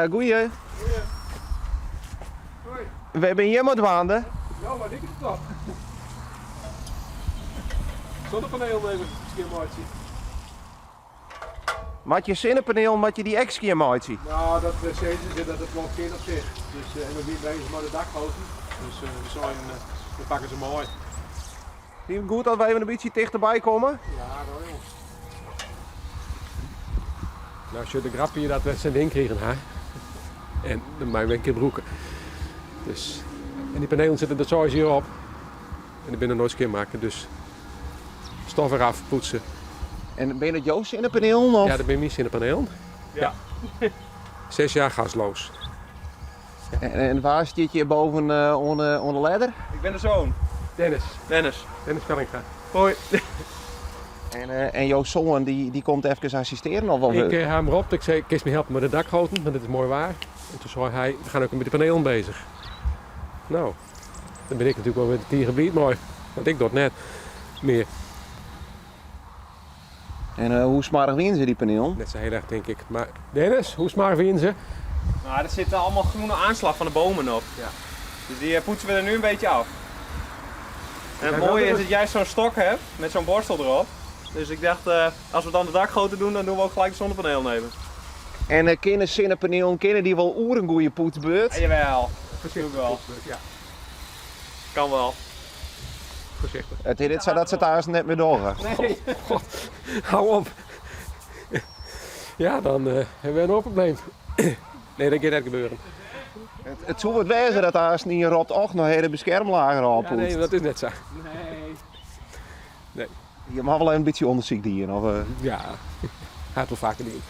Goeie. Wy binne hjir mei dwaande. Ja, mar dik is it toch. Sinnepanelen even skjinmeitsje. Moat je sinnepanelen, moat je dy ek skjinmeitsje? Nou, dat sizze se dat it wol kin op sich. Dus, en we wiene bezich mei de dakgoten. Dus we seinen, we pakke se mei. Fyn je it goed dat wy even in bytsje tichterby komme? Ja, wel jong. Nou, sjoch, de grap wie dat we sa'n ding krigen ha. En dat meie we in kear brûke. Dus, en dy panelen sitte der seis jier op. En dy binne noait skjinmakke, dus stof eraf, poetse. En binne it jo sinnepanelen? Of? Ja, dat binne myn sinnepanelen. Ja. 6 jaar gasloos. En wa stiet hjir boven oan de ledder? Ik bin de soan. Dennis. Dennis. Dennis Vellinga. Hoi. En jo soan dy komt efkes assistearjen? Of, of? Ik ha him ropt, ik sei, kinst my helpe mei de dakgoten, want it is moai waar. En toen sei hy, we gaan ook met de panelen bezig. Nou, dan bin ik natuerlik wol wer tige bliid mei, want ik doch it net mear. En hoe smoarch wiene se, dy panelen? Net sa hiel erch, tink ik. Mar Dennis, hoe smoarch wiene se? Nou, er zit allemaal groene aanslag van de bomen op. Ja. Dus die poetsen we er nu een beetje af. En het mooie is dat jij zo'n stok hebt met zo'n borstel erop. Dus ik dacht, als we dan de dakgoten doen, dan doen we ook gelijk de zonnepanelen even. En kinne sinnepanelen, kinne dy wol oer in goede poetsbeurt? Ja, jawel. Voorzichtig wel. poetsbeurt, ja. Kan wel. Voorzichtig. It is net sa dat se it aanst net mear dogge. Nee, god, hou op. Ja, dan hawwe we in oar probleem. Nee, dat giet net gebeuren. It soe wat wêze dat aanst ien ropt, och, no ha de beskermlager Ja, nee, dat is net sa. Nee. Nee. Je ha wol even in bytsje ûndersyk dien, of? Ja, ha it wol faker dien.